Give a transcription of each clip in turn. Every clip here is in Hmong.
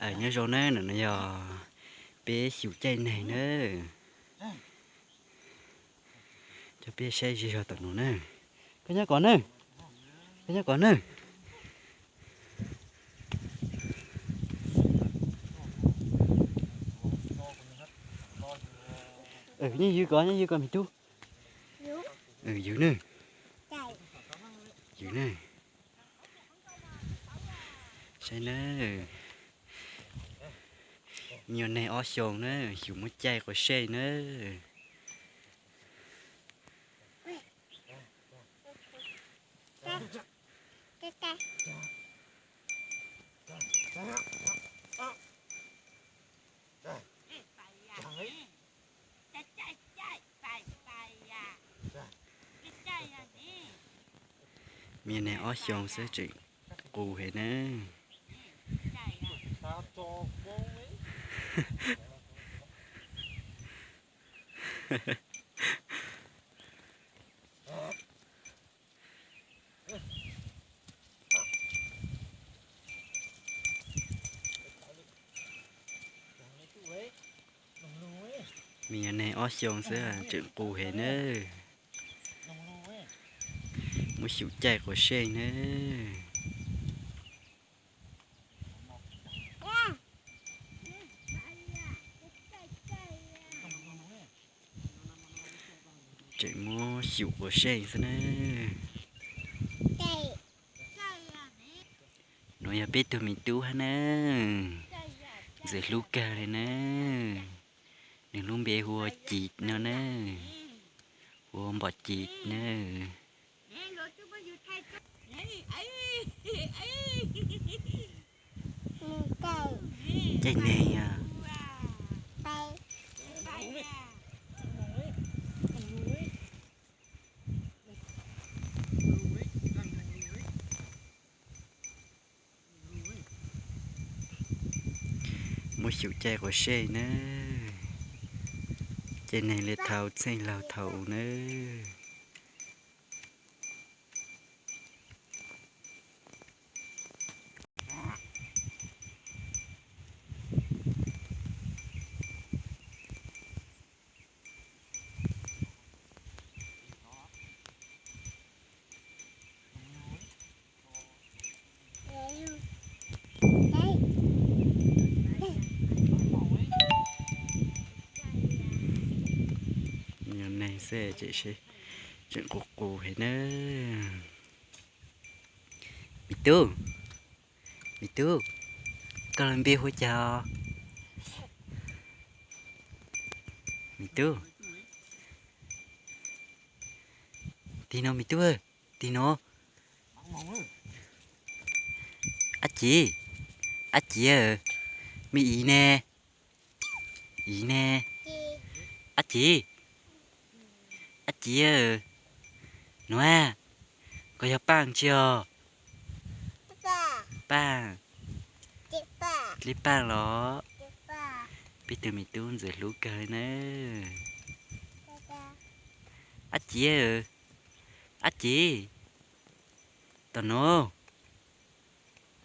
Nyob zoo na, no yog peb xyum caij neeg na. Coj peb saib zej zog tom no na. Koj nyob kov na, koj nyob kov na. Nyob ywg kov, nyob ywg kov me tub. Ywg na, ywg na. Saib na, me nyuam neeg ob xyoos na, xyum muab caij quav sej na. Me nyuam neeg ob xyoos xwb tseem qus heev na. Me nyuam neeg ob xyoos xwb tseem qus heev na. Muab xyum caij quav sej na. Tseem muab xyum quav sej xwb na. Nuav yog peb tug me tub hab na, ntxim hlub kawg li na. Nws lub npe hu ua Civ no na, hu ua Npom Civ na. Caij neeg os. Muab xyum caij quav sej na. Caij neeg li thaum txheej laug thaum ub na. Yog neeg xwb tseem qus qus heev na. Me tub, me tub, koj lub npe hu cas? Me tub, tig no me tub, tig no. Ab Civ, ab Civ, me Iv ne, Iv ne, ab Civ, ab Civ, nuav koj yog Paaj tsi os? Paaj, dlib Paaj los? Peb tug me tub ntxim hlub kawg li na. Ab Civ, ab Civ, tom nuav,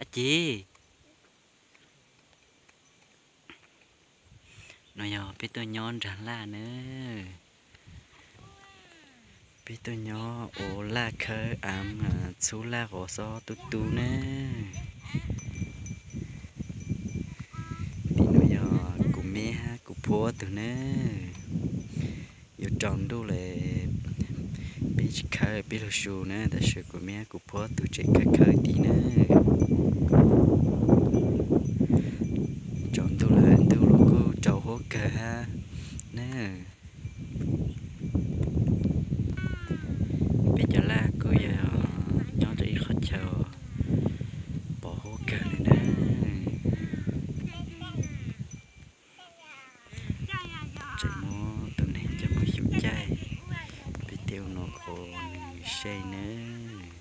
ab Civ. No yog peb tuaj nyob nraag laj na. Peb tuaj nyob ua laj khawb av, txhub laj qos xob tub tub na. Tim no yog kuv meb hab kuv phuab tug na. Yuav tsaus ntuj lawm, peb tsis khawb, peb lug su na, tab sis kuv meb hab kuv phuab tug tseem khawb khawb tid na. Tsaus ntuj lawm, ntuj los kuj tsaus huab kawg hab na. Peb cov laj kuj yog nyob rau ib qhov chaw pos huab kawg li na. Tseem muab tus neeg coj mus xyum caij, peb tej ua nus qhuav nws sej nawb.